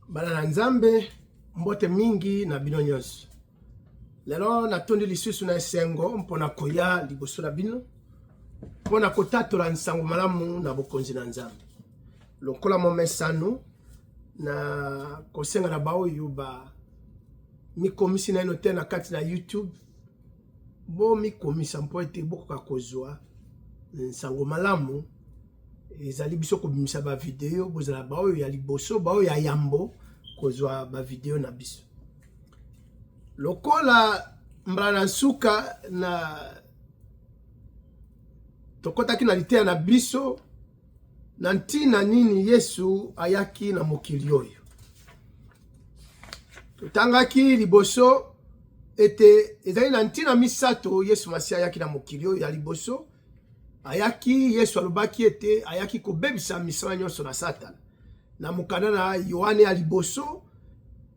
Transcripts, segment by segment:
Bana na Nzambe, mbote mingi na bino nyonso. Lelo natondi lisusu na esengo mpo na koya liboso na bino mpo na kotatola nsango malamu na bokonzi na Nzambe. Lokola momesano, na kosenga na baoyo ba mikomisi naino te na kati na YouTube, bomikomisa mpo ete bokoka kozwa nsango malamu. Ezali biso kobimisa ba video, bozala baoyo ya liboso, baoyo ya yambo kozwa ba video na biso. Lokola mbala na nsuka na tokotaki na liteya na biso na ntina nini Yesu ayaki na mokili oyo. Totangaki liboso ete ezali na ntina misato Yesu Masiya ayaki na mokili oyo. Ya liboso, ayaki, Yesu alobaki ete ayaki kobebisa misala nyonso na Satana. Na mokanda na Yoane ya liboso,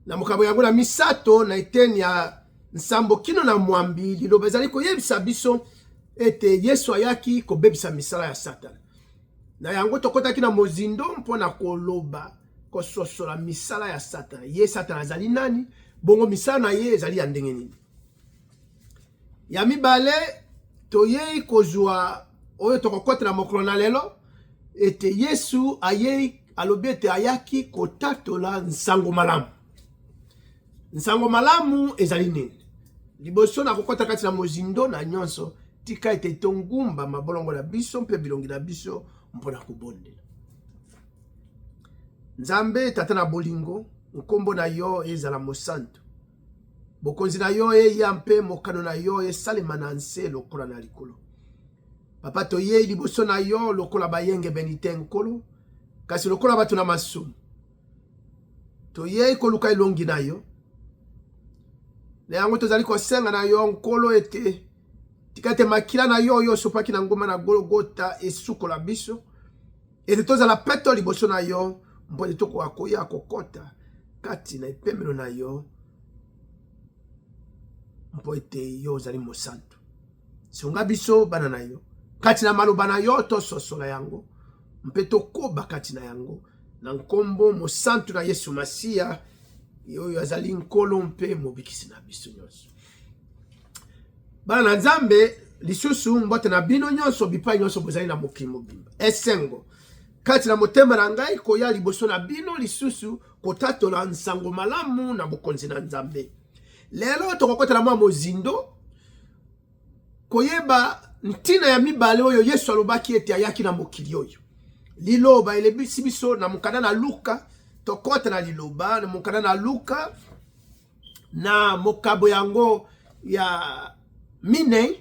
na mokambo yango na misato na eteni ya nsambo kino na mwambi, liloba ezali koyebisa biso ete Yesu ayaki kobebisa misala ya Satana. Na yango tokotaki na mozindo mpo na koloba kososola misala ya Satana. Ye Satana azali nani? Bongo misala na ye ezali ya ndenge nini? Ya mibale, toyei kozwa oyo tokokotela mokolo na lelo, ete Yesu ayei, alobi ete ayaki kotatola nsango malamu. Nsango malamu ezali nini? Liboso na kokota kati na mozindo na nyonso, tika ete tongumba mabolongo na biso mpe bilongi na biso mpo na kobondela. Nzambe Tata na bolingo, nkombo na yo ezala mosantu. Bokonzi na yo eya mpe mokano na yo esalema na nse lokola na likolo. Papa, toyei liboso na yo lokola bayengebeni te, Nkolo, kasi lokola bato na masumu. Toyei koluka elongi na yo. Na yango tozali kosenga na yo, Nkolo, ete tika ete makila na yo oyo osopaki na ngomba na Golgota esukola biso, ete tozala peto liboso na yo, mpo ete tokoka koya kokota kati na epemelo na yo, mpo ete yo ozali mosantu. Sunga biso bana na yo kati na maloba na yo, tososola yango mpe tokoba kati na yango, na nkombo mosantu na Yesu Masiya, oyo azali Nkolo mpe Mobikisi na biso nyonso. Bana na Nzambe, lisusu mbote na bino nyonso bipai nyonso bozali na mokili mobimba. Esengo kati na motema na ngai koya liboso na bino lisusu kotatola nsango malamu na bokonzi na Nzambe. Lelo tokokotela mwa mozindo koyeba ntina ya mibale oyo Yesu alobaki ete ayaki na mokili oyo. Liloba elebisi biso na mokanda na Luka, tokota na liloba na mokanda na Luka na mokabo yango ya minei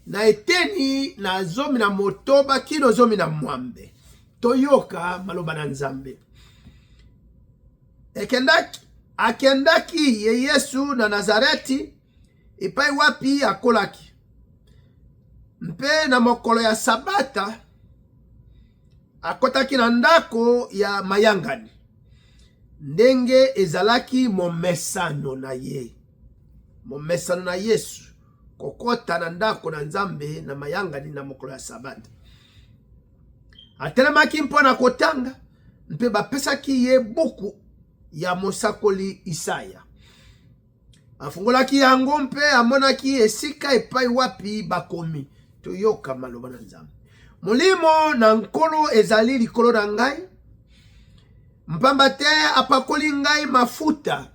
na eteni na 16 kino 18. Toyoka maloba na Nzambe. Ekendaki, akendaki ye Yesu na Nazareti epai wapi akolaki, mpe na mokolo ya Sabata akotaki na ndako ya mayangani ndenge ezalaki momesano na ye. Momesano na Yesu kokota na ndako na Nzambe na mayangani na mokolo ya Sabata. Atelemaki mpo na kotanga, mpe bapesaki ye buku ya mosakoli Isaya. Afungolaki yango mpe amonaki esika epai wapi bakomi. Toyoka maloba na Nzambe. Molimo na Nkolo ezali likolo na ngai, mpamba te apakoli ngai mafuta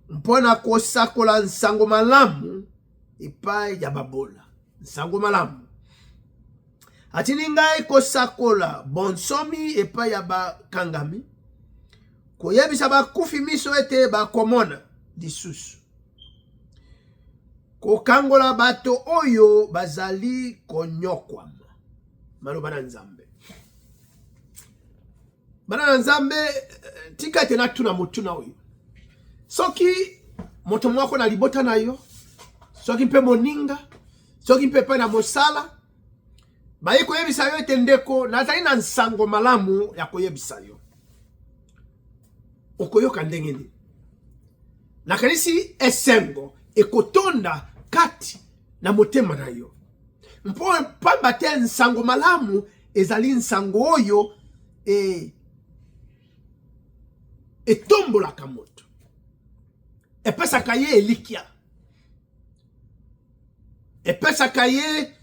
mpo na kosakola nsango malamu epai ya babola. Nsango malamu. Atindi ngai kosakola bonsomi epai ya bakangami, koyebisa bakufi miso ete bakomona lisusu, kokangola bato oyo bazali konyokwama. Maloba na Nzambe. Bana na Nzambe, tika ete natuna motuna oyo. Soki moto moko na libota na yo, soki mpe moninga, soki mpe epai na mosala, baye koyebisa yo ete ndeko, nazali na nsango malamu ya koyebisa yo, okoyoka ndenge nini? Nakanisi esengo ekotonda kati na motema na yo, mpo pamba te nsango malamu ezali nsango oyo e, Etombolaka moto, epesaka ye elikya, epesaka ye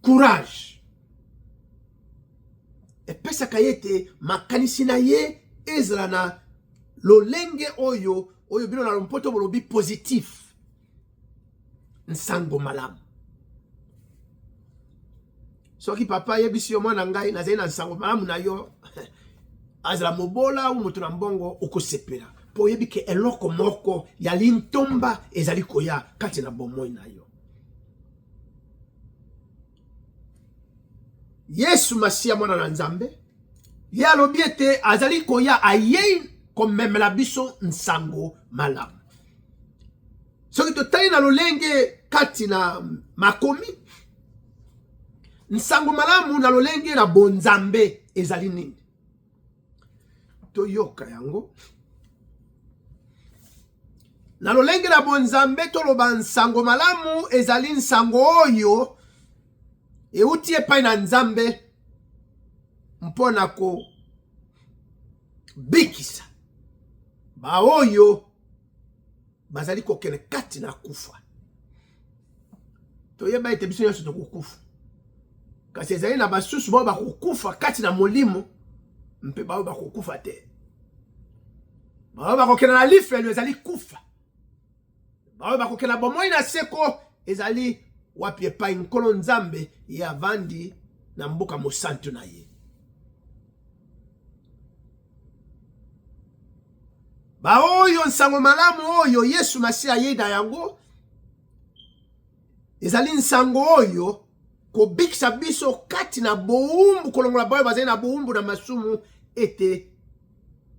courage, epesaka ye ete makanisi na ye ezala na lolenge oyo oyo bino na lompoto bolobi positif. Nsango malamu. Soki papa ayebisi yo, mwana ngai, nazali na nsango malamu na yo, azala mobola ou moto na mbongo, okosepela mpo oyebi ke eloko moko ya lintomba ezali koya kati na bomoi na yo. Yesu Masiya, mwana na Nzambe, ye alobi ete azali koya, ayei komemela biso nsango malamu. Soki totali na lolenge kati na makomi, nsango malamu na lolenge na bonzambe ezali nini? Toyoka yango na lolenge na bonzambe. Toloba nsango malamu ezali nsango oyo euti epai na Nzambe mpo na kobikisa baoyo bazali kokende kati na kufa. Toyeba ete biso nyonso tokokufa, kasi ezali na basusu bao bakokufa kati na molimo mpe bao bakokufa te. Bao bakokende na lifelo ezali kufa, bao bakokende na bomoi na seko ezali wapi epai Nkolo Nzambe ye avandi na mboka mosantu na ye. Baoyo nsango malamu oyo Yesu Masiya ayei na yango ezali nsango oyo kobikisa biso kati na bowumbu, kolongola baoyo bazali na bowumbu na masumu ete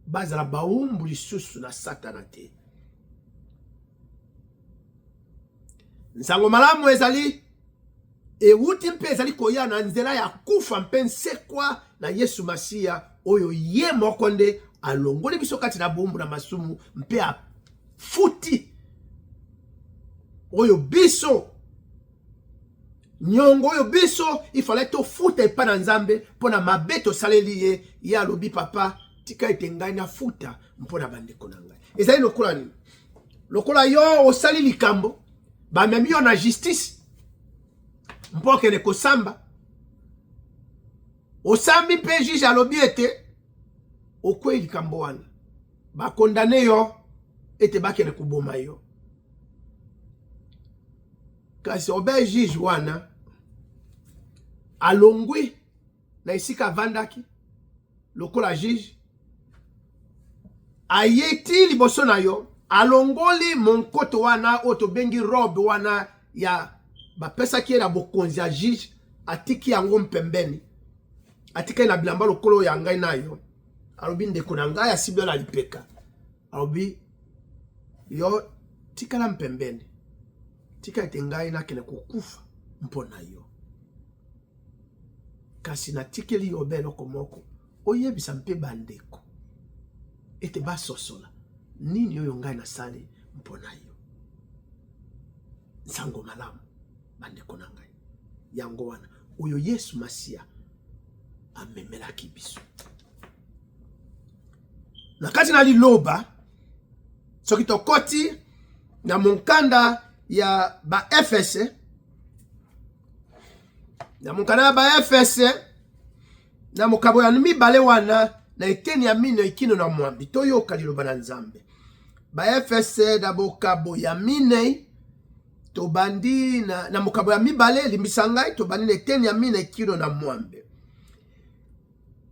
bazala bawumbu lisusu na Satana te. Nsango malamu ezali ewuti mpe ezali koya na nzela ya kufa mpe nsekwa na Yesu Masiya, oyo ye moko nde alongoli biso kati na bowumbu na masumu mpe afuti oyo biso nyongo oyo biso ifale tofuta epai na Nzambe mpo na mabe tosaleli ye. Ye alobi, papa, tika ete ngai nafuta mpo na bandeko na ngai. Ezali lokola nini? Lokola yo osali likambo, bamemi yo na justice mpo okende kosamba. Osambi mpe juge alobi ete okwei likambo wana, bakondane yo ete bakende koboma yo. Kasi obe juge wana alongwi na esika avandaki lokola juge, aye ti liboso na yo, alongoli monkoto wana oyo tobengi robe wana ya bapesaki ye na bokonzi ya juge, atiki yango mpembeni, atikali na bilamba lokolo oyo ya ngai na yo. Alobi, ndeko na ngai, asimbi yo na lipeka, alobi, yo tikala mpembeni, tika ete ngai nakende kokufa mpo na yo, kasi natikeli yo be eloko moko, oyebisa mpe bandeko ete basosola nini oyo ngai nasali mpo na yo. Nsango malamu, bandeko na ngai, yango wana oyo Yesu Masiya amemelaki biso na kati na liloba. Soki tokoti na monkanda ya Baefese, na monkanda ya Baefese na mokabo ya 2 wana na eteni ya 4 kino na 8, toyoka liloba na Nzambe. Baefese na bokabo ya 4, tobandi na mokabo ya 2, limbisa ngai, tobandi na eteni ya 4 kino na 8.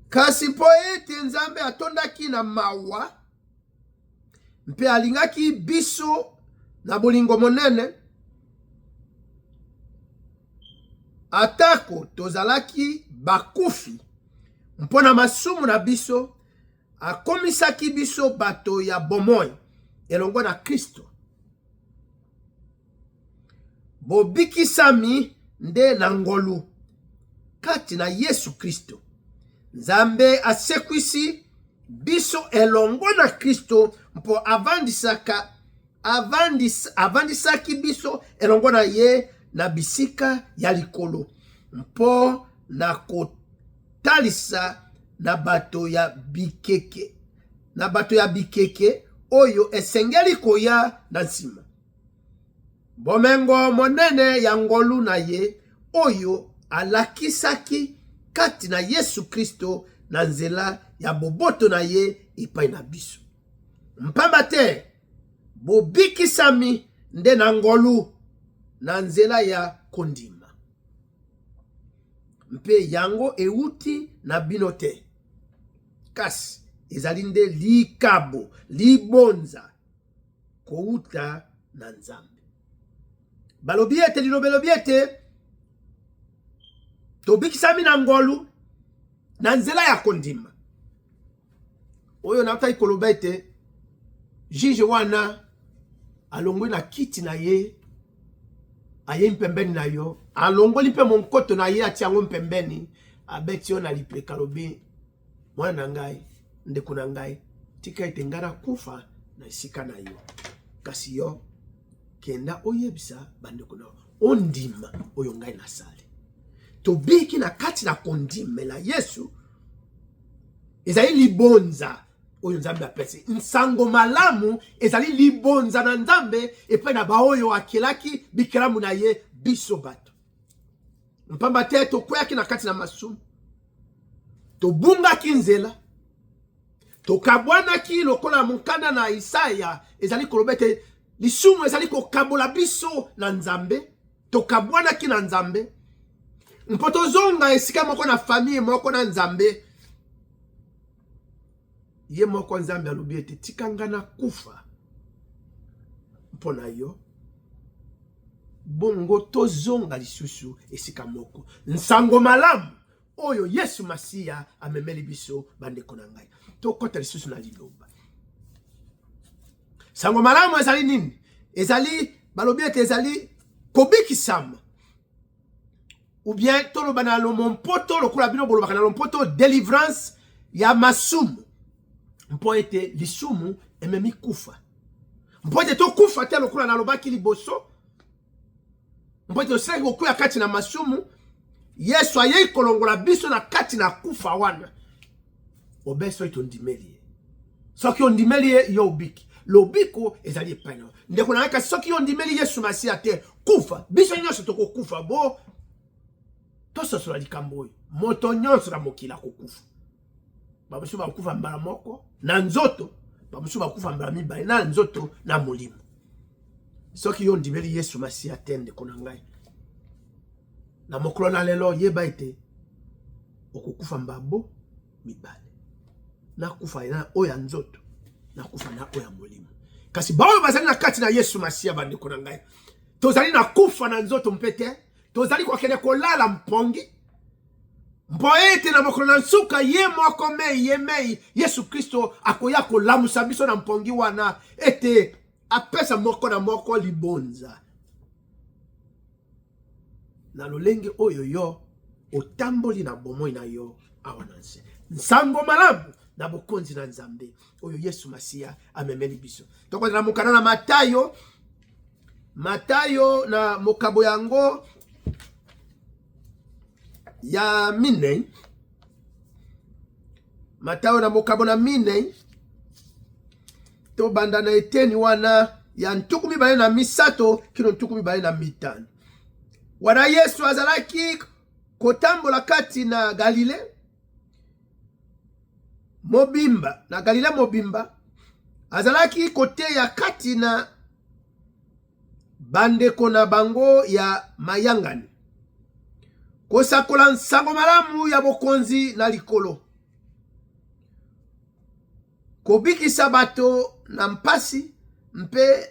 Kasi mpo ete Nzambe atondaki na mawa mpe alingaki biso na bolingo monene, atako tozalaki bakufi mpo na masumu na biso, akomisaki biso bato ya bomoi elongo na Kristo. Bobikisami nde na ngolu kati na Yesu Kristo. Nzambe asekwisi biso elongo na Kristo mpo avandisaki biso elongo na ye na bisika ya likolo, mpo na kotalisa na bato ya bikeke. na bato ya bikeke oyo esengeli koya na nsima. Bomengo monene ya ngolu na ye oyo alakisaki kati na Yesu Kristo na nzela ya boboto na ye epai na biso. Mpamba te bobikisami nde na ngolu na nzela ya kondima. Mpe yango euti na bino te, kasi ezali nde likabo, libonza kowuta na Nzambe. Balobi ete liloba elobi ete tobikisami na ngolu na nzela ya kondima. Oyo nautaki koloba ete juge wana alongwi na kiti na ye ayei mpembeni na yo, alongoli mpe monkoto na ye atia yango mpembeni, abeti yo na lipeka, alobi mwana na ngai, ndeko na ngai, tika ete ngai nakufa na esika na yo, kasi yo kenda oyebisa bandeko na yo ondima oyo ngai nasali. Tobiki na kati na kondimela Yesu, ezali libonza oyo Nzambe apesi. Nsango malamu ezali libonza na Nzambe epai na baoyo akelaki bikelamu na ye, biso bato. Mpamba te tokweyaki na kati na masumu, tobungaki nzela, tokabwanaki lokola mokanda na Isaya ezali koloba ete lisumu ezali kokabola biso na Nzambe. Tokabwanaki na Nzambe mpo tozonga esika moko na famille moko na Nzambe. Ye moko Nzambe alobi ete tika nga nakufa mpo na yo, bongo tozonga lisusu esika moko. Nsango malamu oyo Yesu Masiya amemeli biso, bandeko na ngai, tokɔta lisusu na liloba. Sango malamu ezali nini? Ezali, balobi ete ezali kobikisama, ou bien toloba na lomompoto lokola bino bolobaka na lompoto, delivrance ya masumu, mpo ete lisumu ememi kufa, mpo ete tokufa te lokola nalobaki liboso, mpo ete tosilaki kokwea kati na masumu. Yesu ayei kolongola biso na kati na kufa wana. Obe soki tondimeli ye, soki ondimeli ye, yo obiki. Lobiko ezali epai na yo, ndeko na ngai. Kasi soki yo ondimeli Yesu Masiya te, kufa. Biso nyonso tokokufa. Bo tososola likambo oyo, moto nyonso na mokili akokufa. Bamosusu bakokufa mbala moko na nzoto, bamosusu bakokufa mbala mibale na nzoto na molimo. Soki yo ondimeli Yesu Masiya te, ndeko na ngai, na mokolo na lelo, yeba ete okokufa mbabo mibale, nakufa na oyo ya nzoto, nakufa na oyo ya molimo. Kasi baoyo bazali na kati na Yesu Masiya, bandeko na ngai, tozali na kufa na nzoto mpe te, tozali kokende kolala mpongi, mpo ete na mokolo na nsuka ye moko mei, ye mei Yesu Kristo akoya kolamusa biso na mpongi wana, ete apesa moko na moko libonza na lolenge oyo yo otamboli na bomoi na yo awa na nse. Nsango malamu na bokonzi na Nzambe oyo Yesu Masiya amemeli biso. Tokozala mokanda na Matayo, Matayo na mokabo yango ya minei, Matayo na mokabo na minei, tobanda na eteni wana ya 23 kino 25. Wana Yesu azalaki kotambola kati na Galile mobimba, na Galile mobimba, azalaki koteya kati na bandeko na bango ya mayangani, kosakola nsango malamu ya bokonzi na likolo, kobikisa bato na mpasi mpe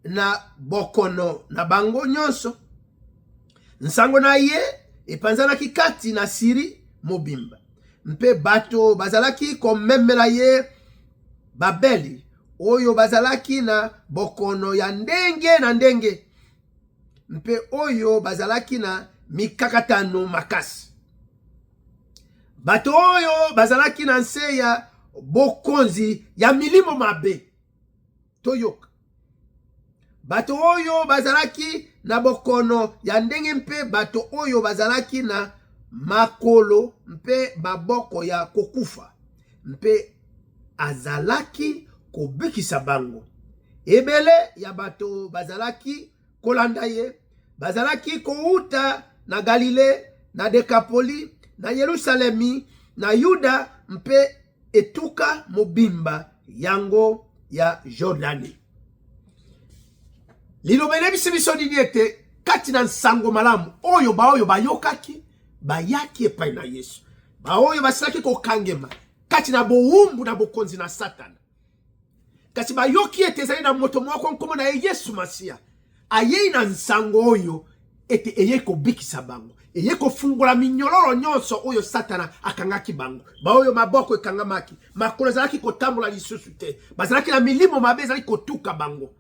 na bokono na bango nyonso. Nsango na ye epanzanaki kati na Siri mobimba, mpe bato bazalaki komemela ye babeli oyo bazalaki na bokono ya ndenge na ndenge mpe oyo bazalaki na mikakatano makasi, bato oyo bazalaki na nse ya bokonzi ya milimo mabe. Toyoka, bato oyo bazalaki na bokono ya ndenge mpe bato oyo bazalaki na makolo mpe maboko ya kokufa mpe azalaki kobikisa bango. Ebele ya bato bazalaki kolanda ye, bazalaki kowuta na Galile, na Dekapoli, na Yelusalemi, na Yuda mpe etuka mobimba yango ya Jordani. Liloba elebisi biso nini? Ete kati na nsango malamu oyo baoyo bayokaki bayaki epai na Yesu, baoyo basilaki kokangema kati na bowumbu na bokonzi na Satana, kasi bayoki ete ezali na moto moko nkombo na ye Yesu Masiya, ayei na nsango oyo ete eyei kobikisa bango, eyei kofungola minyololo nyonso oyo Satana akangaki bango. Baoyo maboko ekangamaki, makolo ezalaki kotambola lisusu te, bazalaki na milimo mabe ezalaki kotuka bango.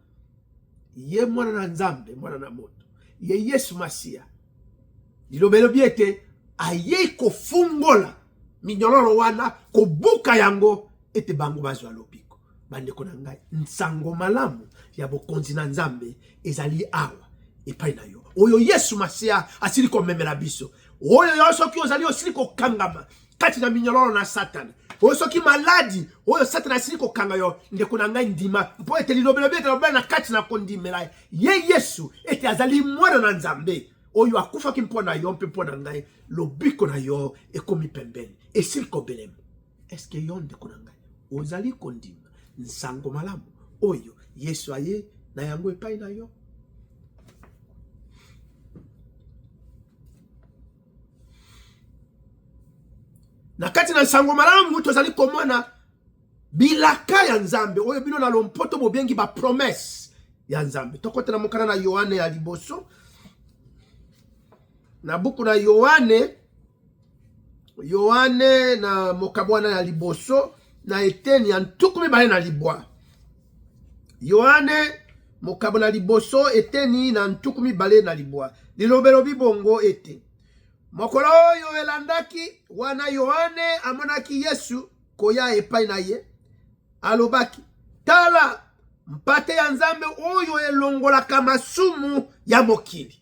Ye mwana na Nzambe, mwana na moto, ye Yesu Masiya, liloba elobi ete ayei kofungola minyololo wana, kobuka yango ete bango bazwa lobiko. Bandeko na ngai, nsango malamu ya bokonzi na Nzambe ezali awa epai na yo, oyo Yesu Masiya asili komemela biso. Oyo yo soki ozali osili kokangama kati na minyololo na Satana, oyo soki maladi oyo Satana asili kokanga yo, ndeko na ngai, ndima, mpo ete liloba elobi ete lobela na kati na kondimela ye Yesu ete azali mwana na Nzambe oyo akufaki mpo na yo mpe mpo na ngai. Lobiko na yo ekomi pembeni, esili kobelema. Eske yo ndeko na ngai ozali kondima nsango malamu oyo Yesu aye na yango epai na yo? Na kati na nsango malamu tozali komona bilaka ya Nzambe oyo bino na lompoto bobengi ba promesse ya Nzambe. Tokota na mokanda na Yohane ya liboso, na buku na Yohane, Yohane na mokabo wana ya liboso na eteni ya 29. Yohane mokabo na liboso eteni na 29, liloba elobi bongo ete mokolo oyo elandaki wana Yohane amonaki Yesu koya epai na ye, alobaki, tala mpate ya Nzambe oyo elongolaka masumu ya mokili.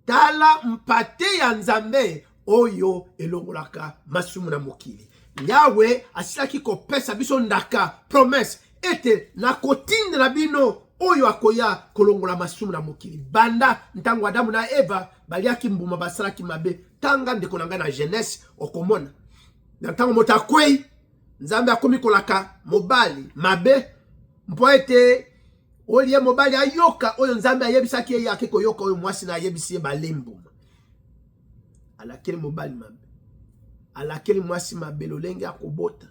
Tala mpate ya Nzambe oyo elongolaka masumu na mokili. Yawe asilaki kopesa biso ndaka, promesse, ete nakotindela bino oyo akoya kolongola masumu na mokili. Banda ntango Adamu na Eva baliaki mbuma, basalaki mabe. Tanga ndeko na ngai na Genese, okomona na ntango moto akwei, Nzambe akomi kolaka mobali mabe mpo ete olie mobali ayoka oyo Nzambe ayebisaki ye, ake koyoka oyo mwasi na ayebisi ye, bale mbuma. Alakeli mobali mabe, alakeli mwasi mabe lolenge akobota,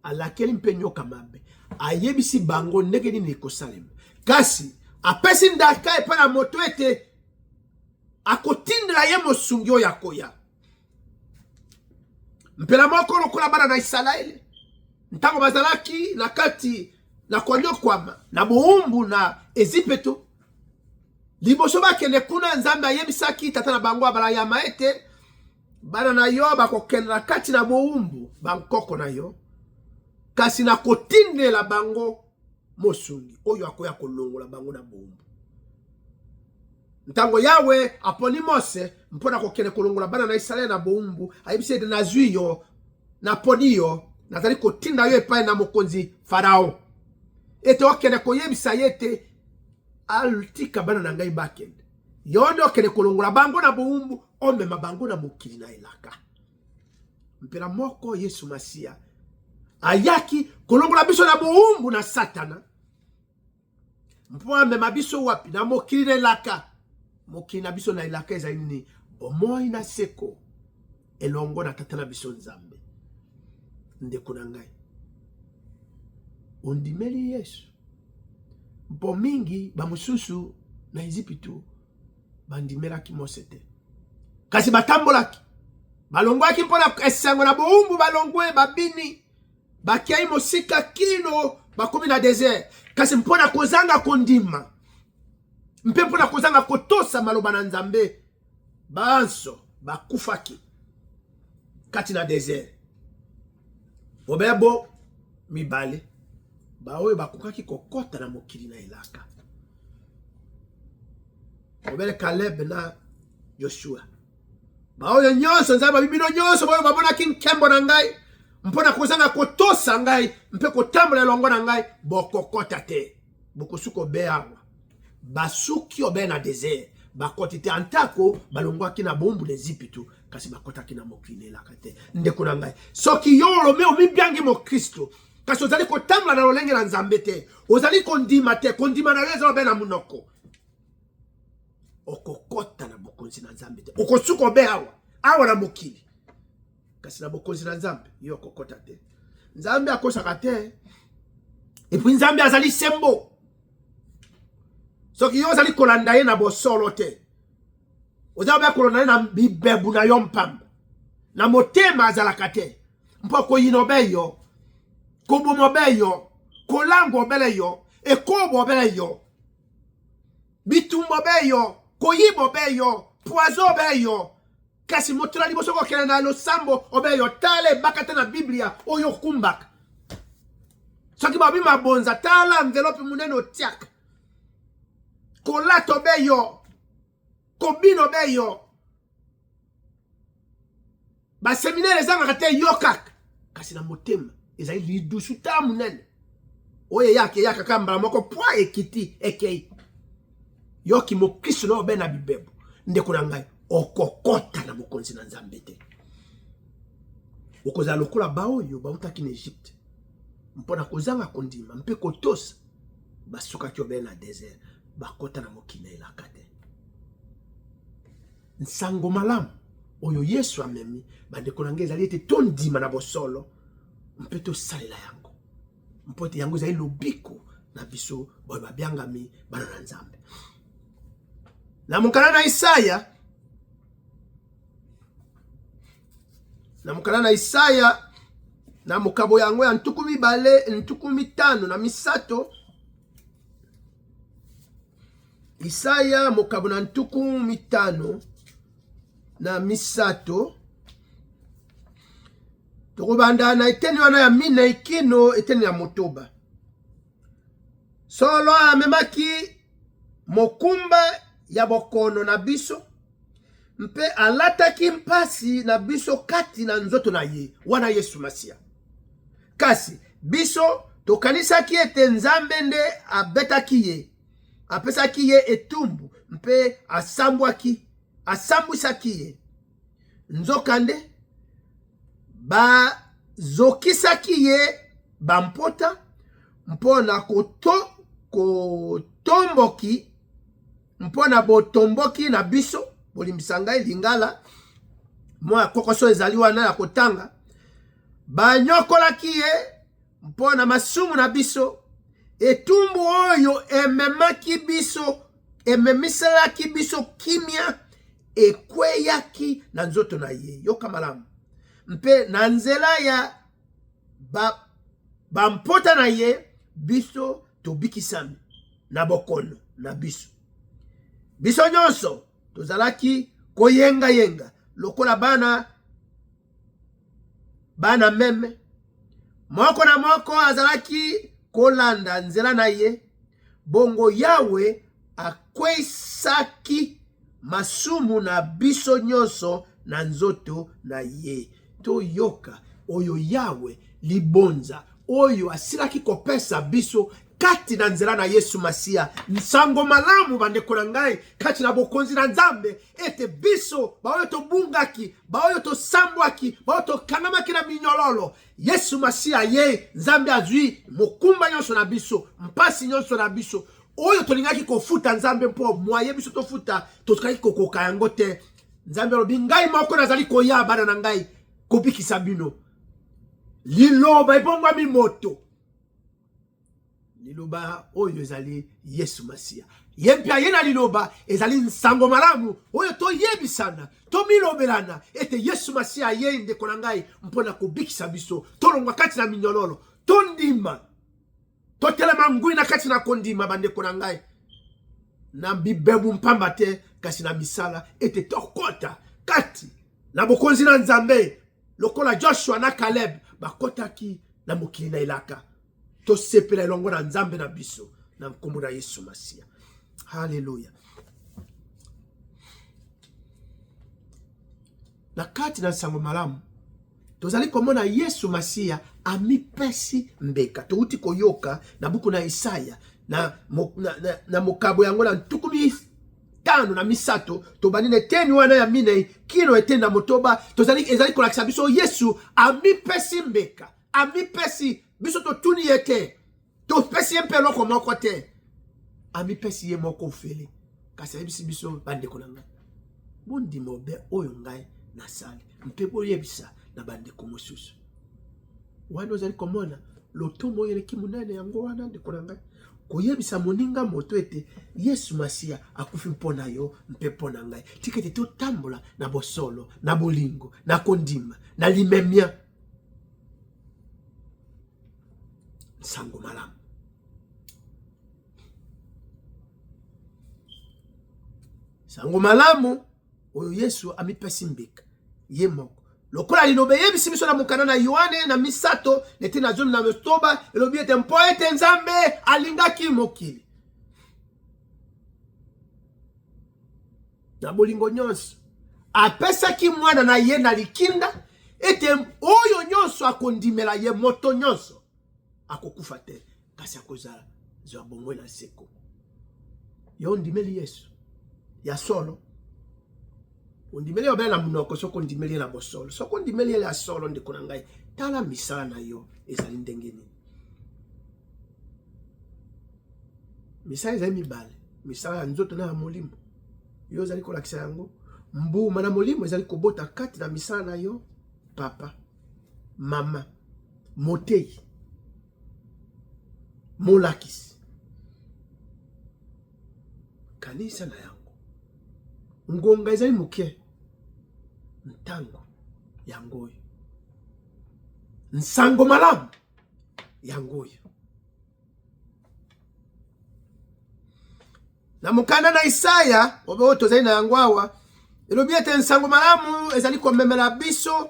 alakeli mpe nyoka mabe, ayebisi bango ndenge nini ekosalema, kasi apesi ndaka epai na moto ete akotindela ye mosungi oyo akoya. Mpela moko lokola bana na Isalaele ntango bazalaki na kati na konyokwama na bowumbu na Ezipeto, liboso bakende kuna, Nzambe ayebisaki tata na bango Abalayama ete bana na yo bakokende na kati na bowumbu bankoko na yo, kasi nakotindela bango mosungi oyo akoya kolongola bango na bowumbu. Ntango Yawe aponi Mose mpo na kokende kolongola bana na Isalaele na bowumbu, ayebisi ete nazwi yo, naponi yo, nazali kotinda yo epai na mokonzi Farao ete okende koyebisa ye ete atika bana na ngai bakende. Yo nde okende kolongola bango na bowumbu, omema bango na mokili na elaka. Mpela moko Yesu Masiya ayaki kolongola biso na bowumbu na Satana mpo amema biso wapi? Na mokili na elaka. Mokili na biso na elaka ezali nini? Bomoi na seko elongo na Tata na biso Nzambe. Ndeko na ngai, ondimeli Yesu? Mpo mingi bamosusu na Ezipito bandimelaki Mose te, kasi batambolaki, balongwaki mpo na esengo na bowumbu, balongwe, babini, bakei mosika kino bakomi na desert. Kasi mpo na kozanga kondima mpe mpo na kozanga kotosa maloba na Nzambe, banso bakufaki kati na desert. Bobebo mibale baoyo bakokaki kokɔta na mokili na elaka, bobele Caleb na Joshua. Baoyo nyonso Nzambe abi, bino nyonso baoyo bamonaki nkembo na ngai, Mpo na kozanga kotosa ngai mpe kotambola elongo na ngai, bokokota te, bokosuka obe awa. Basuki obe na desert, bakoti te, antako balongwaki na bowumbu na Ezipito, kasi bakotaki na mokili na elaka te. Ndeko na ngai, soki yo olomi omibiangi mokristo, kasi ozali kotambola na lolenge na Nzambe te, ozali kondima te, kondima na yo eza obe na monoko, okokota na bokonzi na Nzambe te, okosuka obe awa awa na mokili, kasi na bokonzi na Nzambe yo okokota te. Nzambe akosaka te, epuis Nzambe azali sembo. Soki yo ozali kolanda ye na bosolo te, oza obe kolanda ye na bibebu na yo mpamba, na motema azalaka te, mpo koyina obe yo, koboma obe yo, kolangwa obele yo, ekobo obele yo, bitumba obe yo, koyiba obe yo, poison obe yo. Kasi moto na liboso kokende na losambo obe yo, tala ebaka te na Biblia oyo okumbaka. Soki babi mabonza, tala enveloppe monene otiaka. Kolata obe yo, kobina obe yo, baseminaire ezangaka te, yo kaka. Kasi na motema ezali lidusu ta monene oyo eyaka eyaka kaka mbala moko pwa ekiti ekei. Yoki mokristo na obe na bibebo, ndeko na ngai, okokota na bokonzi na Nzambe te. Okozala lokola baoyo bautaki na Egypte mpo na kozanga kondima mpe kotosa, basukaki obe na desert, bakota na mokili na elaka te. Nsango malamu oyo Yesu amemi, bandeko na ngai, ezali ete tondima na bosolo mpe tosalela yango, mpo ete yango ezali lobiko na biso baoyo babiangami bana na Nzambe. Na mokanda na Isaya, na mokanda na Isaya, na mokabo yango ya 253, Isaya mokabo na 53, tokobanda na eteni wana ya 4 kino eteni ya 6. Solo amemaki mokumba ya bokono na biso mpe alataki mpasi na biso kati na nzoto na ye, wana Yesu Masiya. Kasi biso tokanisaki ete Nzambe nde abetaki ye, apesaki ye etumbu mpe asambwisaki ye. Nzokande bazokisaki ye bampota mpo na kotomboki, mpo na botomboki na biso. Bolimbisa ngai lingala mwa kokoso ezali wana ya kotanga. Banyokolaki ye mpo na masumu na biso. Etumbu oyo ememaki biso, ememiselaki biso kimia, ekweyaki na nzoto na ye. Yoka malamu. Mpe na nzela ya bampota na ye biso tobikisami na bokono na biso. Biso nyonso tozalaki koyengayenga lokola bana meme, moko na moko azalaki kolanda nzela na ye. Bongo Yawe akweisaki masumu na biso nyonso na nzoto na ye. Toyoka oyo Yawe libonza oyo asilaki kopesa biso kati na nzela na Yesu Masiya. Nsango malamu, bandeko na ngai, kati na bokonzi na Nzambe, ete biso baoyo tobungaki, baoyo tosambwaki, baoyo tokangamaki na minyololo, Yesu Masiya ye Nzambe azwi mokumba nyonso na biso, mpasi nyonso na biso oyo tolingaki kofuta Nzambe, mpo mwaye biso tofuta tokaki kokoka yango te. Nzambe alobi, ngai moko nazali koya, bana na ngai, kobikisa bino. Liloba ebongwami moto. Liloba oyo ezali Yesu Masiya. Ye mpe aye na liloba, ezali nsango malamu oyo toyebisana, tomilobelana ete Yesu Masiya ayei, ndeko na ngai, mpo na kobikisa biso, tolongwa kati na minyololo, tondima, totelema ngwi na kati na kondima, bandeko na ngai, na bibebu mpamba te, kasi na misala, ete tokota kati na bokonzi na Nzambe lokola Joshua na Caleb bakotaki na mokili na elaka. Tosepela elongo na Nzambe na biso na nkombo na Yesu Masiya. Haleluya. Na kati na nsango malamu. Tozali komona Yesu Masiya amipesi mbeka. Touti koyoka na buku na Isaya na, na, na, na mokabo yango na 53, tobandi na eteni wana ya 4 kino eteni na 6, tozali ezali kolakisa biso Yesu amipesi mbeka, amipesi biso, totuni ye te, topesi ye mpe eloko moko te, amipesi ye moko ofele. Kasi ayebisi biso, bandeko na ngai, bondima obe oyo ngai nasali mpe boyebisa na bandeko mosusu. Wana ozali komona lotomo oyo eleki monene, yango wana ndeko na ngai, koyebisa moninga moto ete Yesu Masiya akufi mpo na yo mpe mpo na ngai. Tika ete totambola na bosolo, na bolingo, na kondima, na limemia. Nsango malamu. Sango malamu oyo Yesu amipesi mbeka ye moko, lokola liloba eyebisi biso na mokanda na Yoane na 3 neti na 16, elobi ete mpo ete Nzambe alingaki mokili na bolingo nyonso, apesaki mwana na ye na likinda, ete oyo nyonso akondimela ye, moto nyonso akokufa te, kasi akozala zwa bomoi na seko. Yo ondimeli Yesu ya solo? Ondimeli obele na monoko? Soki ondimeli ye na bosolo, soki ondimeli ye ya solo, ndeko na ngai, tala misala na yo ezali ndenge nini. Misala ezali mibale, misala ya nzoto na ya molimo. Yo ozali kolakisa yango, mbuma na molimo ezali kobota kati na misala na yo, papa, mama, moteyi, molakisi. Kanisa na yango, ngonga ezali moke, ntango yango oyo, nsango malamu yango oyo. Na mokanda na Isaya oyo tozali na yango awa, elobi ete nsango malamu ezali komemela biso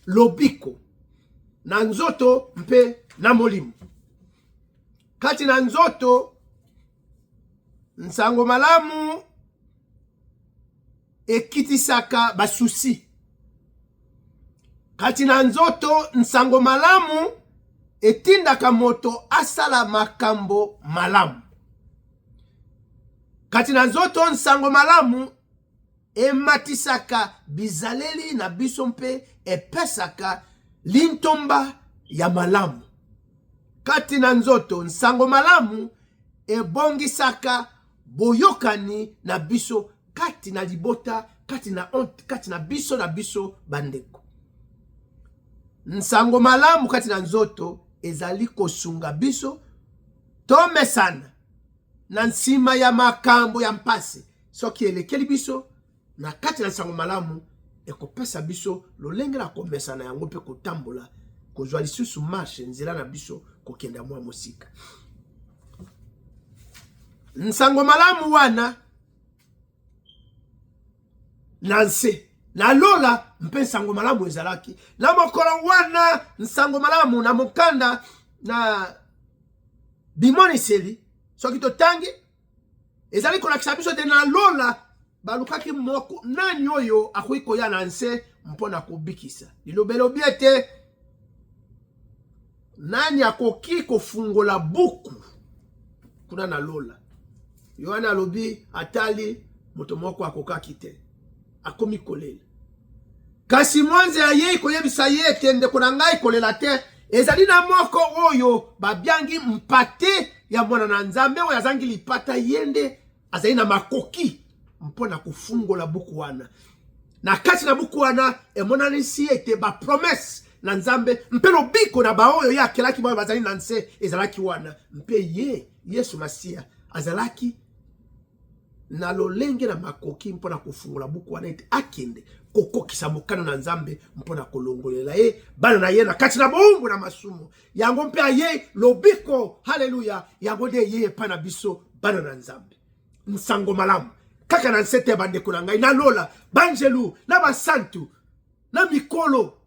lobiko na nzoto mpe na molimo. Kati na nzoto, nsango malamu ekitisaka basusi. Kati na nzoto, nsango malamu etindaka moto asala makambo malamu. Kati na nzoto, nsango malamu ematisaka bizaleli na biso mpe epesaka lintomba ya malamu. Kati na nzoto, nsango malamu ebongisaka boyokani na biso kati na libota, kati na, kati na biso na biso bandeko. Nsango malamu kati na nzoto ezali kosunga biso tomesana na nsima ya makambo ya mpasi. Soki elekeli biso na kati na nsango malamu, ekopesa biso lolenge na komesana yango mpe kotambola, kozwa lisusu marche, nzela na biso kokenda mwa mosika. Nsango malamu wana na nse na lola mpe nsango malamu ezalaki na mokolo wana. Nsango malamu na mokanda na Bimoniseli, soki totangi, ezali kolakisa biso ete na lola balukaki moko nani oyo akoki koya na nse mpo na kobikisa. Liloba elobi ete nani akoki kofungola buku kuna na lola? Yohane alobi atali, moto moko akokaki te, akomi kolela. Kasi mwanze ayei koyebisa ye ete, ndeko na ngai, kolela te, ezali na moko oyo babiangi mpate ya mwana na Nzambe, oyo azangi lipata, ye nde azali na makoki mpo na kofungola buku wana. Na kati na buku wana emonanisi ete bapromese na Nzambe mpe lobiko na baoyo ye akelaki, baoyo bazali na nse, ezalaki wana. Mpe ye Yesu Masiya azalaki na lolenge na makoki mpo na kofungola buku wana, ete akende kokokisa mokano na Nzambe mpo na kolongolela ye bana na ye na kati na bowumbu na masumu yango. Mpe aye lobiko, haleluya, yango nde eye epai na biso bana na Nzambe. Nsango malamu kaka na nsete ya bandeko na ngai, na lola banjelu na basantu na mikolo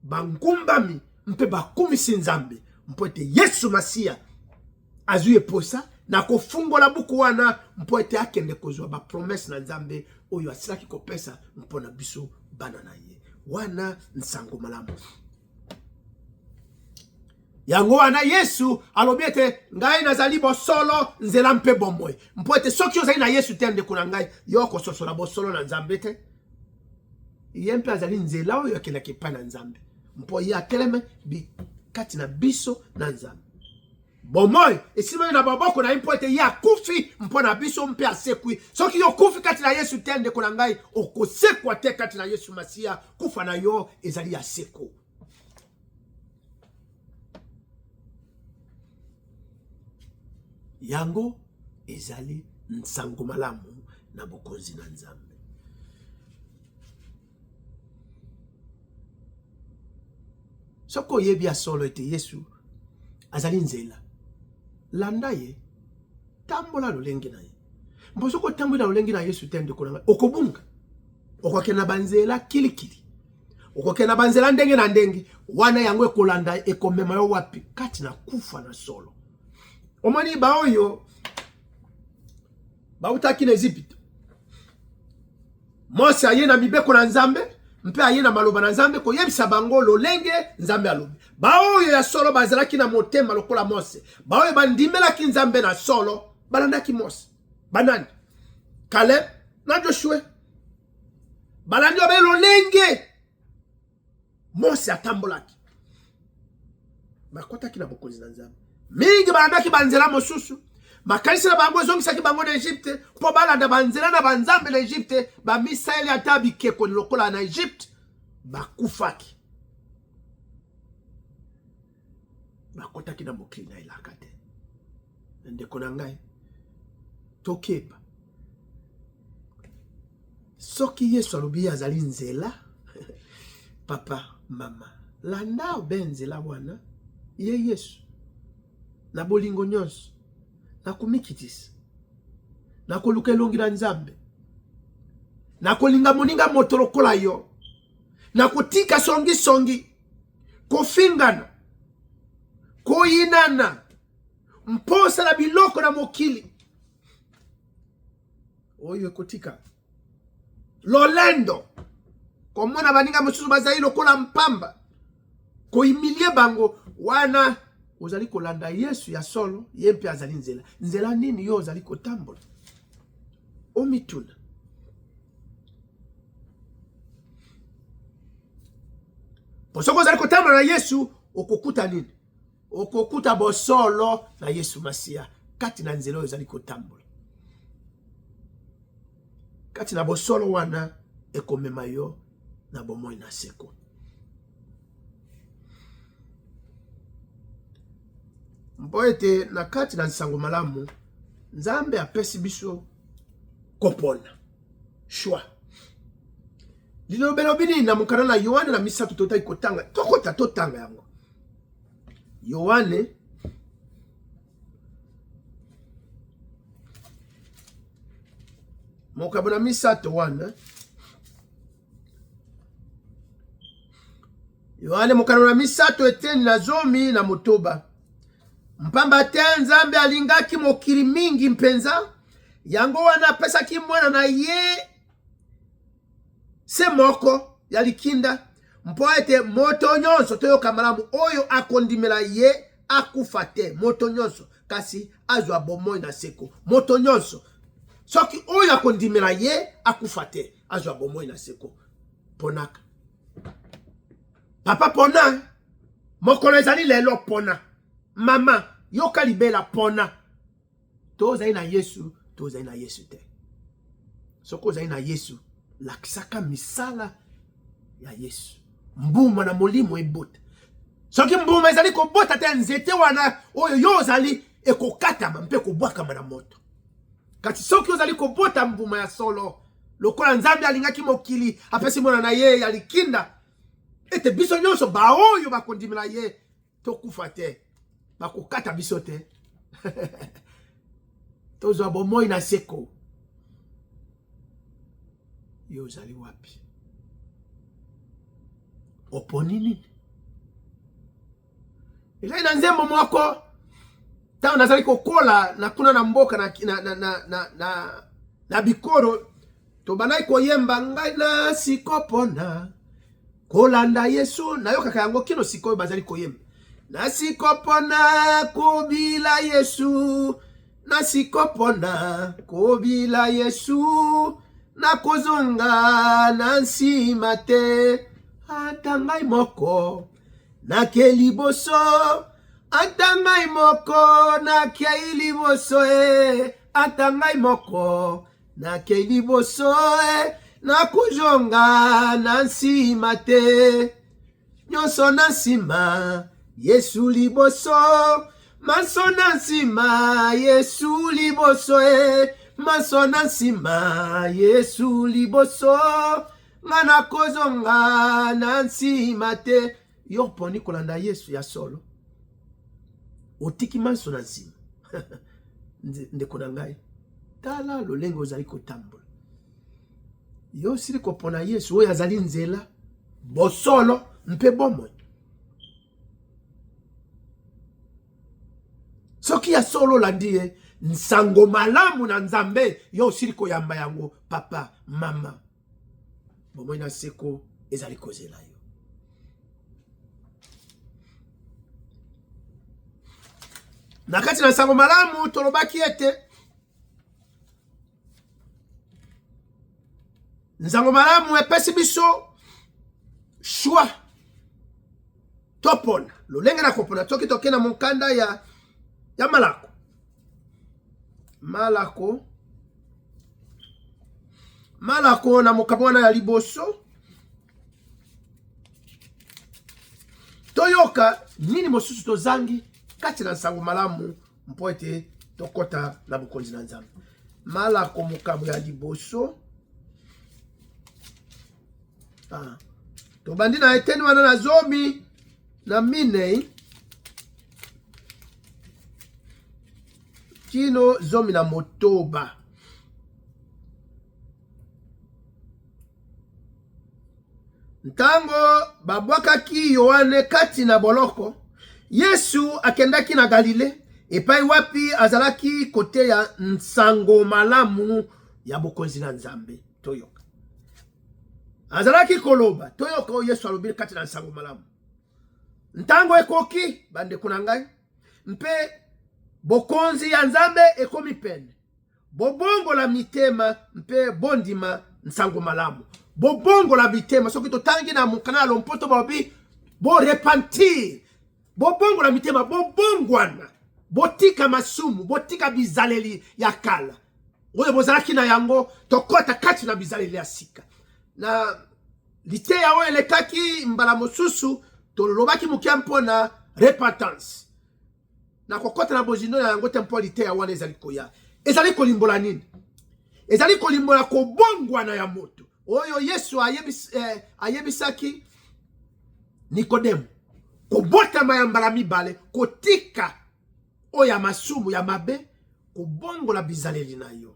bangumbami mpe bakumisi Nzambe mpo ete Yesu Masiya azwi eposa na kofungola buku wana, mpo ete akende kozwa bapromese na Nzambe oyo asilaki kopesa mpo na biso bana na ye. Wana nsango malamu. Yango wana Yesu alobi ete ngai nazali bosolo, nzela mpe bomoi. Mpo ete soki ozali na Yesu te, ndeko na ngai, yo okososola bosolo na Nzambe te. Ye mpe azali nzela oyo akendaki epai na Nzambe, mpo ye ateleme kati na biso na Nzambe. Bomoi esimbami na maboko na ye mpo ete ye akufi mpo na biso mpe asekwi. Soki yo okufi kati na Yesu te, ndeko na ngai, okosekwa te kati na Yesu Masiya. Kufa na yo ezali ya seko. Yango ezali nsango malamu na bokonzi na Nzambe. Soki oyebi ya solo ete Yesu azali nzela, landa ye, tambola lolenge na ye. Mpo soki otamboli na lolenge na Yesu te, ndeko na ngai, okobunga, okokende na banzela kilikili, okokende na banzela ndenge na ndenge. Wana yango ekolanda, ekomema yo wapi? Kati na kufa na solo. Omoni baoyo bautaki na Ezipito, Mose aye na mibeko na Nzambe mpe aye na maloba na Nzambe koyebisa bango lolenge Nzambe alobi. Baoyo ya solo bazalaki na motema lokola Mose, baoyo bandimelaki Nzambe na solo balandaki Mose. Banani? Caleb na Joshue balandi obe lolenge Mose atambolaki, bakotaki na bokonzi na Nzambe. Mingi balandaki banzela mosusu, makanisi na bango ezongisaki bango na Egypte mpo balanda banzela na banzambe na Egypte. Bamisaleli ata bikeko lokola na Egypte, bakufaki, bakotaki na mokili na elaka te. Ndeko na ngai, tokeba. Soki Yesu alobi ye azali nzela, papa, mama, landa obe nzela wana ye Yesu na bolingo nyonso, na komikitisa, na koluka elongi na Nzambe, na kolinga moninga moto lokola yo, na kotika songisongi, kofingana, koyinana, mposa na biloko na mokili oyo ekotika lolendo, komona baninga mosusu bazali lokola mpamba, kohumilie bango. Wana ozali kolanda Yesu ya solo, ye mpe azali nzela. Nzela nini yo ozali kotambola? Omituna. Po soki ozali kotambola na Yesu, okokuta nini? Okokuta bosolo na Yesu Masiya kati na nzela oyo ozali kotambola. Kati na bosolo wana ekomema yo na bomoi na seko. Mpo ete na kati na nsango malamu Nzambe apesi biso kopona, choix. Liloba elobi nini na mokanda na Yoane na 3 totaki kotanga, tokota totanga yango. Yoane mokabo na 3 wana, Yoane mokano na 3 eteni na 16. Mpamba te Nzambe alingaki mokili mingi mpenza, yango wana apesaki mwana na ye se moko ya likinda, mpo ete moto nyonso, toyoka malamu, oyo akondimela ye akufa te, moto nyonso, kasi azwa bomoi na seko. Moto nyonso, soki oyo akondimela ye akufa te, azwa bomoi na seko. Ponaka papa, pona mokolo ezali lelo, pona mama, yoka libela, pona. Tozali na Yesu, tozali na Yesu te. Soki ozali na Yesu, lakisaka misala ya Yesu, mbuma na molimo ebota. Soki mbuma ezali kobota te, nzete wana oyo yo ozali ekokatama mpe kobwakama na moto. Kasi soki ozali kobota mbuma ya solo, lokola Nzambe alingaki mokili, apesi mwana na ye ya likinda, ete biso nyonso baoyo bakondimela ye tokufa te, bakokata biso te, tozwa bomoi na seko. Yo ozali wapi? Oponi nini? Ezali na nzembo moko ntango nazali kokola na kuna na mboka na, na, na, na, na, na, na bikoro, tobandaki koyemba ngai nasikopona. Kolanda Yesu, nayokaka yango kino sikoyo bazali koyemba. Nasikopona kobila Yesu, nasikopona kobila Yesu, nakozonga na nsima te, ata ngai moko nake liboso, ata ngai moko nakei liboso e, ata ngai moko Nakei liboso e, nakozonga na nsima te. Nyonso na nsima, Yesu liboso. Manso na nsima, Yesu liboso e. Manso na nsima, Yesu liboso. Nga nakozonga na nsima te. Yo oponi kolanda Yesu ya solo, otiki manso na nsima. Ndeko na ngai, tala lolenge ozali kotambola. Yo osili kopona Yesu oyo azali nzela, bosolo mpe bomoi. Soki ya solo olandi ye, nsango malamu na Nzambe, yo osili koyamba yango, papa, mama. Bomoi na seko ezali kozela yo. Na kati na nsango malamu tolobaki ete nsango malamu epesi biso choix, topona lolenge na kopona. Soki toke na mokanda ya Malako, Malako na mokapo wana ya liboso, toyoka nini mosusu tozangi kati na nsango malamu mpo ete tokɔta na bokonzi na Nzambe. Malako mokambo ya liboso, tobandi na eteni wana na 14 kino 16. Ntango babwakaki Yoane kati na boloko, Yesu akendaki na Galile, epai wapi azalaki koteya nsango malamu ya bokonzi na Nzambe. Toyoka azalaki koloba, toyoka oyo Yesu alobi kati na nsango malamu. Ntango ekoki, bandeko na ngai, mpe bokonzi ya Nzambe ekomi pene. Bobongola mitema mpe bondima nsango malamu. Bobongola mitema. Soki totangi na mokanda ya lompoto, balobi borepentir, bobongola mitema, bobongwana, botika masumu, botika bizaleli ya kala oyo bozalaki na yango, tokɔta kati na bizaleli ya sika. Na liteya oyo elekaki mbala mosusu, tolobaki moke mpona repentance. Nakokɔta na bozindo na yango te mpo liteya wana ezali koya. Ezali kolimbola nini? Ezali kolimbola kobongwana ya moto oyo Yesu ayebisaki Nikodemo, kobotama ya mbala mibale, kotika oyo ya masumu ya mabe, kobongola bizaleli na yo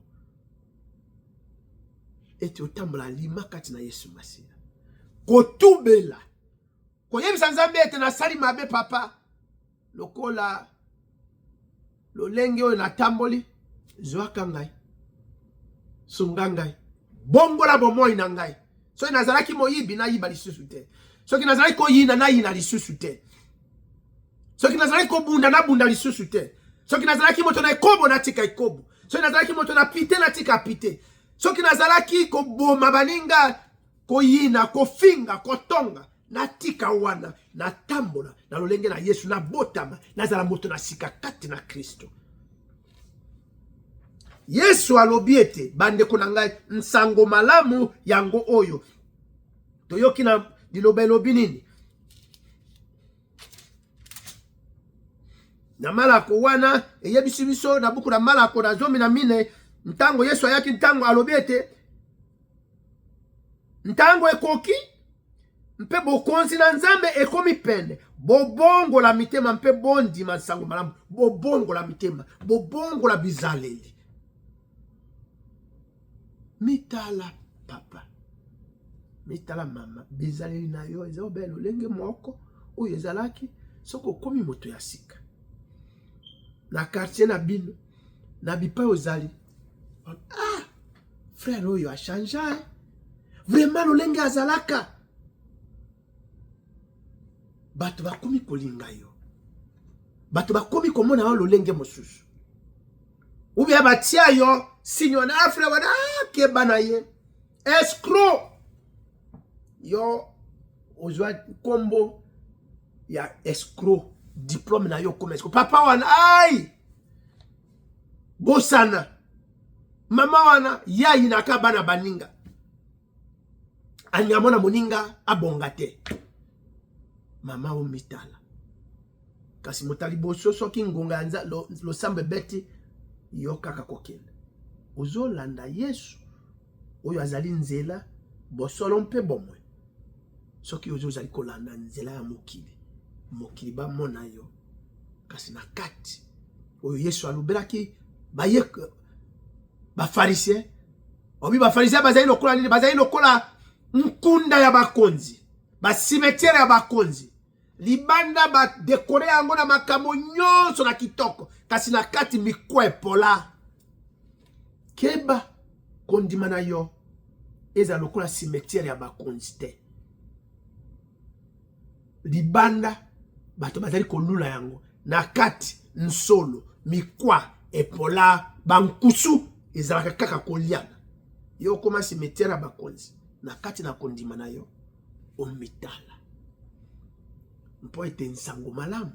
ete otambola lima kati na Yesu Masiya, kotubela, koyebisa Nzambe ete nasali mabe, papa, lokola lolenge oyo natamboli, zwaka ngai, sunga ngai, bongola bomoi na ngai. Soki nazalaki moyibi, nayiba lisusu te. Soki nazalaki koyina, nayina lisusu te. Soki nazalaki kobunda, nabunda lisusu te. Soki nazalaki moto na ekobo, natika ekobo. Soki nazalaki moto na pite, natika pite. Soki nazalaki koboma baninga, koyina, kofinga, kotonga, natika wana, natambola na lolenge na Yesu, nabotama, nazala moto na sika kati na Kristo. Yesu alobi ete, bandeko na ngai, nsango malamu yango oyo toyoki na liloba elobi nini? Na Malako wana eyebisi biso na buku na Malako na 14, ntango Yesu ayaki, ntango alobi ete ntango ekoki mpe bokonzi na Nzambe ekomi pene, bobongola mitema mpe bondima nsango malamu. Bobongola mitema, bobongola bizaleli. Mitala papa, mitala mama, bizaleli na yo eza obele lolenge moko oyo ezalaki soki okomi moto ya sika na quartier na bino, na bipai ozali. Ah, frère oyo achange vraiment lolenge azalaka. Bato bakomi kolinga yo, bato bakomi komona yo lolenge mosusu, ubia batia yo signe wana afre wana akeba na ye escroc. Yo ozwa nkombo ya escroc, diplome na yo okoma escroc. Papa wana ai bosana, mama wana ye ayinaka bana baninga, alinga mona moninga abonga te. Mama omitala kasi moto ya liboso, soki ngonga ya losambo ebeti, yo kaka kokende. Ozolanda Yesu oyo azali nzela, bosolo mpe bomoi. Soki ozo ozali kolanda nzela ya mokili, mokili bamona yo, kasi na kati oyo Yesu alobelaki baye bafarisien, obi bafarisien bazali lokola nini? Bazali lokola nkunda ya bakonzi, basimetiere ya bakonzi. Libanda badekore yango na makambo nyonso na kitoko, kasi na kati mikwa epola. Keba, kondima na yo ezala lokola cimetière ya bakonzi te. Libanda bato bazali kolula yango, na kati nsolo, mikwa epola, bankusu ezalaka kaka koliana. Yo okoma cimetière ya bakonzi na kati na kondima na yo, omitala mpo ete nsango malamu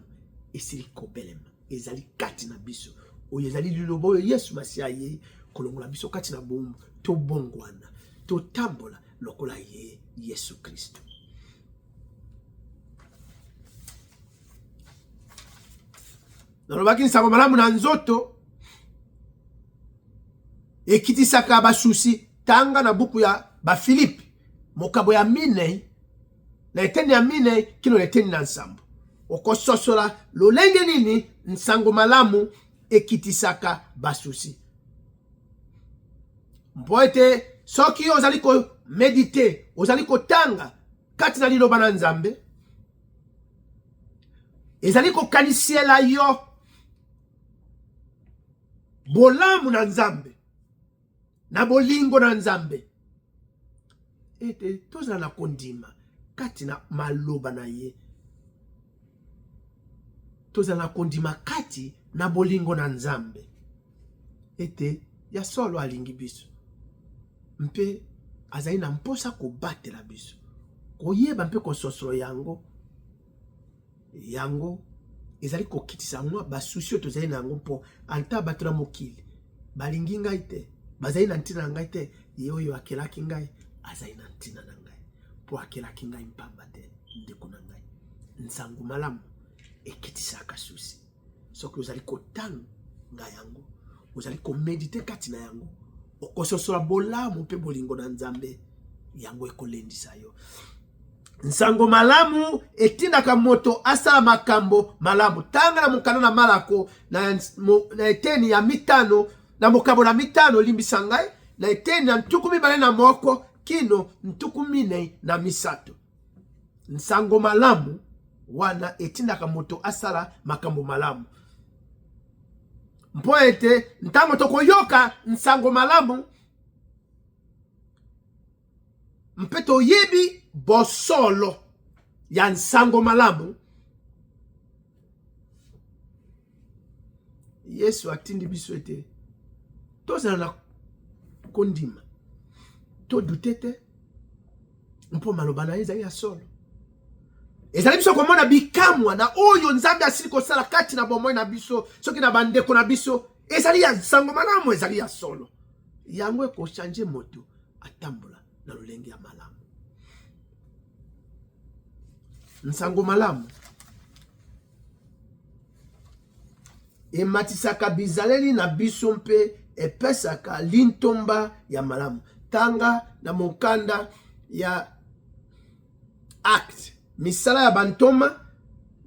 esili kobelema, ezali kati na biso. Oyo ezali liloba oyo Yesu Masiya ayei kolongola biso kati na bowumbu, tobongwana, totambola lokola ye Yesu Kristo. Nalobaki nsango malamu na nzoto ekitisaka basusi. Tanga na buku ya Bafilipi mokabo ya 4 na eteni ya 4 kino na eteni na 7, okososola lolenge nini nsango malamu ekitisaka basusi. Mpo ete soki ozali komedite, ozali kotanga kati na liloba na Nzambe, ezali kokanisiela yo bolamu na Nzambe na bolingo na Nzambe, ete tozala na kondima kati na maloba na ye, tozala na kondima kati na bolingo na Nzambe, ete ya solo alingi biso mpe azali na mposa kobatela biso. Koyeba mpe kososola yango, yango ezali kokitisa mwa basusi oyo tozali na yango, mpo ata bato na mokili balingi ngai te, bazali na ntina na ngai te, ye oyo akelaki ngai azali na ntina na ngai, mpo akelaki ngai mpamba te. Ndeko na ngai, nsango malamu ekitisaka susi. Soki ozali kotanga yango, ozali komedite kati na yango, okososola bolamu mpe bolingo na Nzambe, yango ekolendisa yo. Nsango malamu etindaka moto asala makambo malamu. Tanga na mokanda na Malako na eteni ya 5 na mokabo na 5, limbisa ngai, na eteni ya 21 kino 43. Nsango malamu wana etindaka moto asala makambo malamu, mpo ete ntango tokoyoka nsango malamu mpe toyebi bosolo ya nsango malamu, Yesu atindi biso ete tozala na kondima, todute te, mpo maloba na ye ezali ya solo. Ezali biso komona bikamwa na oyo Nzambe asili kosala kati na bomoi na biso, soki na bandeko na biso, ezali ya nsango malamu, ezali ya solo. Yango ekochange moto atambola na lolenge ya malamu. Nsango malamu ematisaka bizaleli na biso mpe epesaka lintomba ya malamu. Tanga na mokanda ya Acte, misala ya bantoma,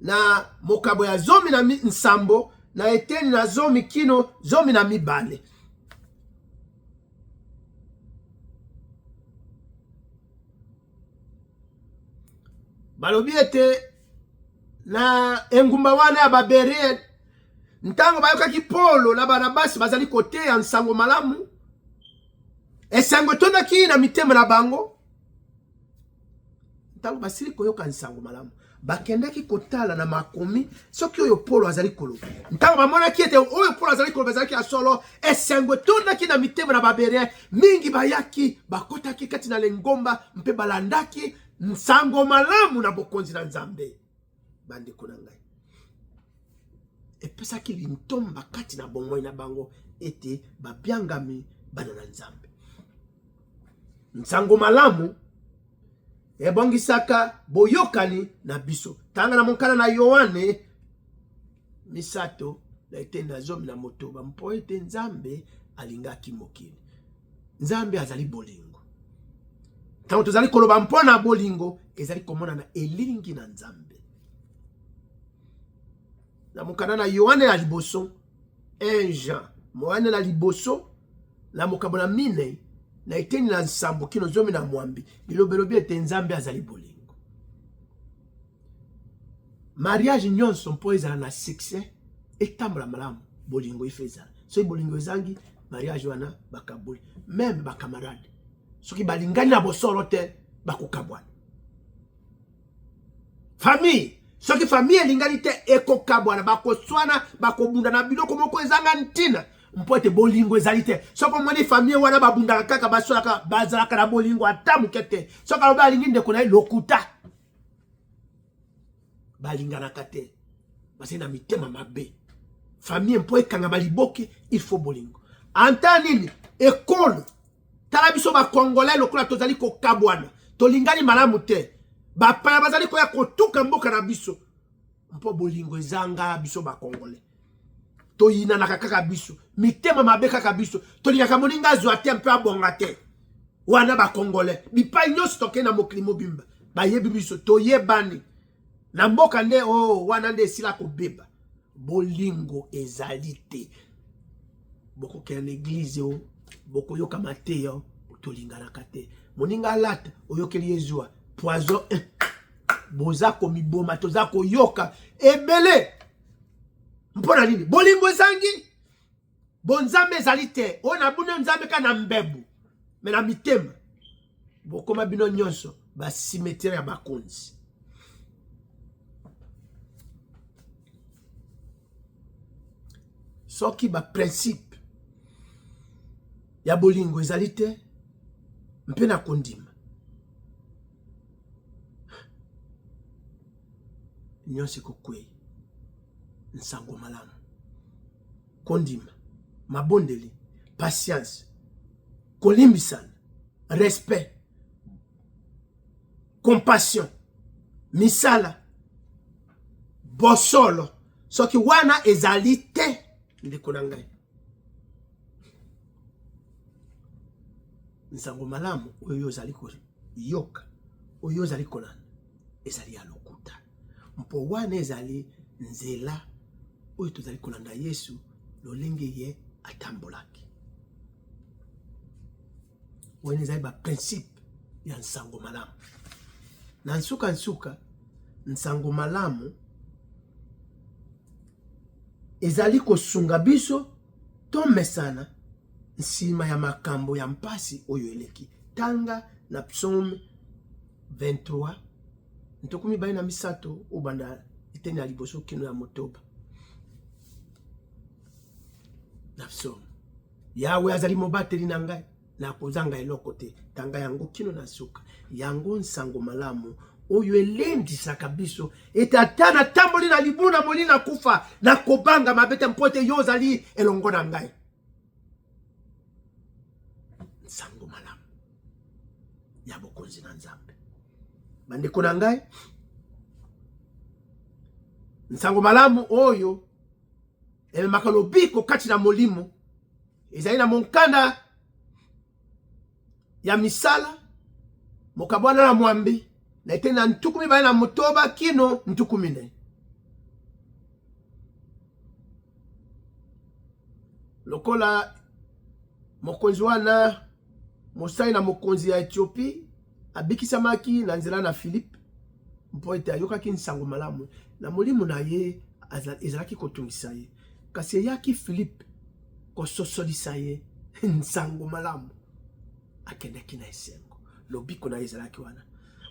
na mokabo ya 17 na eteni na 10 kino 12. Balobi ete na engumba wana ya Baberien, ntango bayokaki Polo na Barnabasi bazali koteya nsango malamu, esengo etondaki na mitema na bango. Ntango basili koyoka nsango malamu, Bakendaki kotala na makomi soki oyo Polo azali koloba. Ntango bamonaki ete oyo Polo azali koloba ezalaki ya solo, esengo etondaki na mitema na Baberien. Mingi bayaki, bakotaki kati na lingomba mpe balandaki nsango malamu na bokonzi na Nzambe. Bandeko na ngai, epesaki lintomba kati na bomoi na bango ete babiangami bana na Nzambe. Nsango malamu ebongisaka boyokani na biso. Tanga na mokanda na Yoane 3 na eteni na 16, mpo ete Nzambe alingaki mokili. Nzambe azali bolingo. Ntango tozali koloba mpo na bolingo, ezali komonana elingi na Nzambe. Na mokanda na Yoane ya liboso, 1 Jean, Yoane na liboso na mokambo na 4 na eteni na 7 kino 18, liloba elobi ete Nzambe azali bolingo. Mariage nyonso mpo ezala na succès, etambola malamu, bolingo ife ezala. Soki bolingo ezangi, mariage wana bakaboli. Meme bakamarade soki balingani na bosolo te, bakokabwana. Famille, soki famille elingani te, ekokabwana, bakoswana, bakobunda na biloko moko ezanga ntina, mpo ete bolingo ezali te. Soki omoni famille wana babundaka kaka, baswanaka, bazalaka na bolingo ata moke te. Soki alobi alingi ndeko na ye, lokuta, balinganaka te, bazali na mitema mabe. Famille mpo ekangama liboke, il faut bolingo. Anta nini ekolo, tala biso bakongolais lokola tozali kokabwana, tolingani malamu te, bapaya bazali koya kotuka mboka na biso mpo bolingo ezanga biso bakongolais. Toyinanaka kaka biso, mitema mabe kaka biso, tolingaka moninga azwa te mpe abonga te. Wana bakongolais bipai nyonso tokei na mokili mobimba bayebi biso, toyebani na mboka nde oh, wana nde esila kobeba. Bolingo ezali te. Bokokenda na eglize o, bokoyoka mateya o, tolinganaka te. Moninga alata, oyokeli ye zuwa, poison eh. Boza komiboma, toza koyoka ebele. Mpo na nini? Bolingo ezangi, bonzambe ezali te. Oyo na bino nzambe kaka na mbebu, me na mitema bokoma bino nyonso ba cimetière ya bakonzi. Soki ba principe ya bolingo ezali te mpe na kondima, nyonso ekokwei. Nsango malamu, kondima, mabondeli, patience, kolimbisana, respect, compassion, misala, bosolo. Soki wana ezali te, ndeko na ngai, nsango malamu oyo ozali koyoka, oyo ozali kolanda, ezali ya lokuta. Mpo wana ezali nzela oyo tozali kolanda Yesu lolenge ye atambolaki. Wana ezali ba principe ya nsango malamu. Na nsuka nsuka, nsango malamu ezali kosunga biso tomesana nsima ya makambo ya mpasi oyo eleki. Tanga na Psaume 23 23, obanda eteni ya liboso kino ya 6. Na Psaume, Yawe azali mobateli na ngai, nakozanga eloko te. Tanga yango kino na suka. Yango nsango malamu oyo elendisaka biso ete ata natamboli na libulu na molili na kufa, nakobanga mabe te, mpo ete yo ozali elongo na ngai. Nsango malamu ya bokonzi na Nzambe. Bandeko na ngai, nsango malamu oyo ememaka lobiko kati na molimo ezali na monkanda ya misala mokabwana na 8 na eteni na 26 kino 40. Lokola mokonzi wana, mosali na mokonzi ya Ethiopie, abikisamaki na nzela na Philippe, mpo ete ayokaki nsango malamu na molimo na ye ezalaki kotungisa ye, kasi eyaki Philippe kososolisa ye nsango malamu, akendaki na esengo, lobiko na ye ezalaki wana.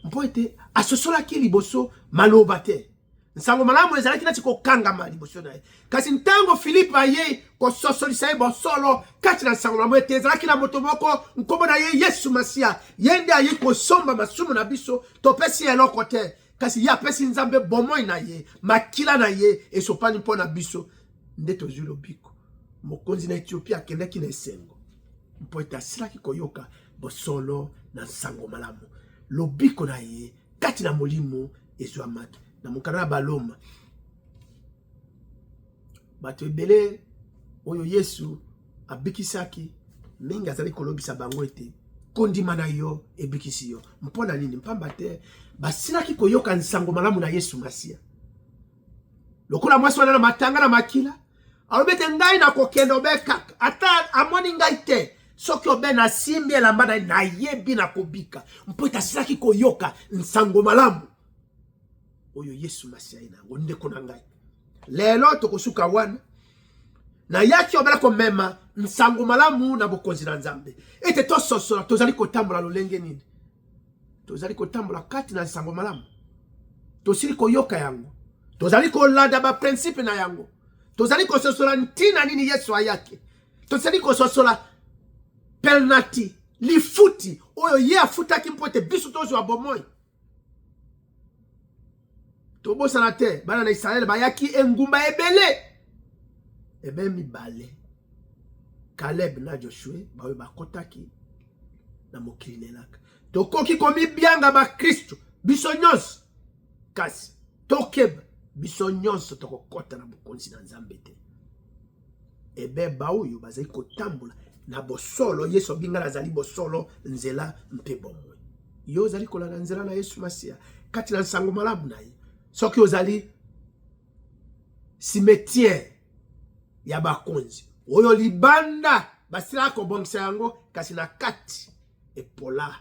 Mpo ete asosolaki liboso maloba te. Nsango malamu ezalaki nati kokangama liboso na ye. Kasi ntango Filipe ayei kososolisa ye bosolo kati na nsango malamu ete ezalaki na moto moko nkombo na ye Yesu Masiya, ye nde ayei kosomba masumu na biso, topesi ye eloko te, kasi ye apesi Nzambe bomoi na ye, makila na ye esopani mpo na biso, nde tozwi lobiko. Mokonzi na Ethiopia akendaki na esengo mpo ete asilaki koyoka bosolo na nsango malamu. Lobiko na ye kati na molimo ezwamaki na mokanda na Baloma. Bato ebele oyo Yesu abikisaki mingi azali kolobisa bango ete kondima na yo ebikisi yo. Mpo na nini? Mpamba te basilaki koyoka nsango malamu na Yesu Masiya. Lokola mwasi wana na matanga na makila alobi ete ngai nakokende obe kaka ata amoni ngai te, soki obe nasimbi elamba na ye nayebi nakobika, mpo ete asilaki koyoka nsango malamu oyo Yesu Masiya ye na yango. Ndeko na ngai, lelo tokosuka wana. Nayaki obela komema nsango malamu na bokonzi na Nzambe, ete tososola tozali kotambola lolenge nini. Tozali kotambola kati na nsango malamu, tosili koyoka yango, tozali kolanda baprincipe na yango, tozali kososola ntina nini Yesu ayaki, tozali kososola penalty, lifuti oyo ye afutaki mpo ete biso tozwa bomoi. Tobosana te, bana na Israele bayaki engumba ebele ebe mibale, Caleb na Joshue, baoyo bakotaki na mokili na elaka. Tokoki komibianga bakristo biso nyonso, kasi tokeba, biso nyonso tokokota na bokonzi na Nzambe te. Ebe baoyo bazali kotambola na bosolo, Yesu abinga nazali bosolo, nzela mpe bomoi. Yo ozali kolanda nzela na Yesu Masiya kati na nsango malamu na ye. Soki ozali cimetière ya bakonzi oyo libanda basilaka kobongisa yango, kasi na kati epola,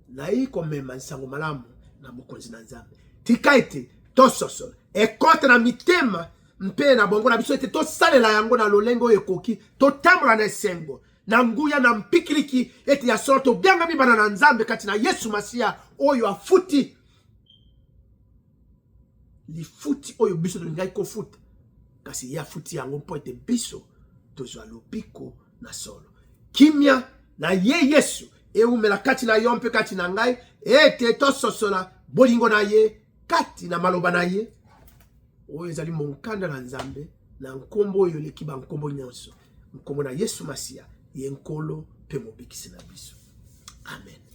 nayi komema nsango malamu na bokonzi na Nzambe. Tika ete tososola ekota na mitema mpe na bongo na biso, ete tosalela yango na lolenge oyo ekoki, totambola na esengo, na nguya, na mpikiliki, ete ya solo tobiangami bana na Nzambe kati na Yesu Masiya oyo afuti lifuti oyo biso tolingaki kofuta, kasi ye afuti yango mpo ete biso tozwa lobiko na solo. Kimia na ye Yesu ewumela kati na yo mpe kati na ngai, ete tososola bolingo na ye kati na maloba na ye oyo ezali monkanda na Nzambe, na nkombo oyo eleki bankombo nyonso, nkombo na Yesu Masiya, ye Nkolo mpe Mobikisi na biso. Amen.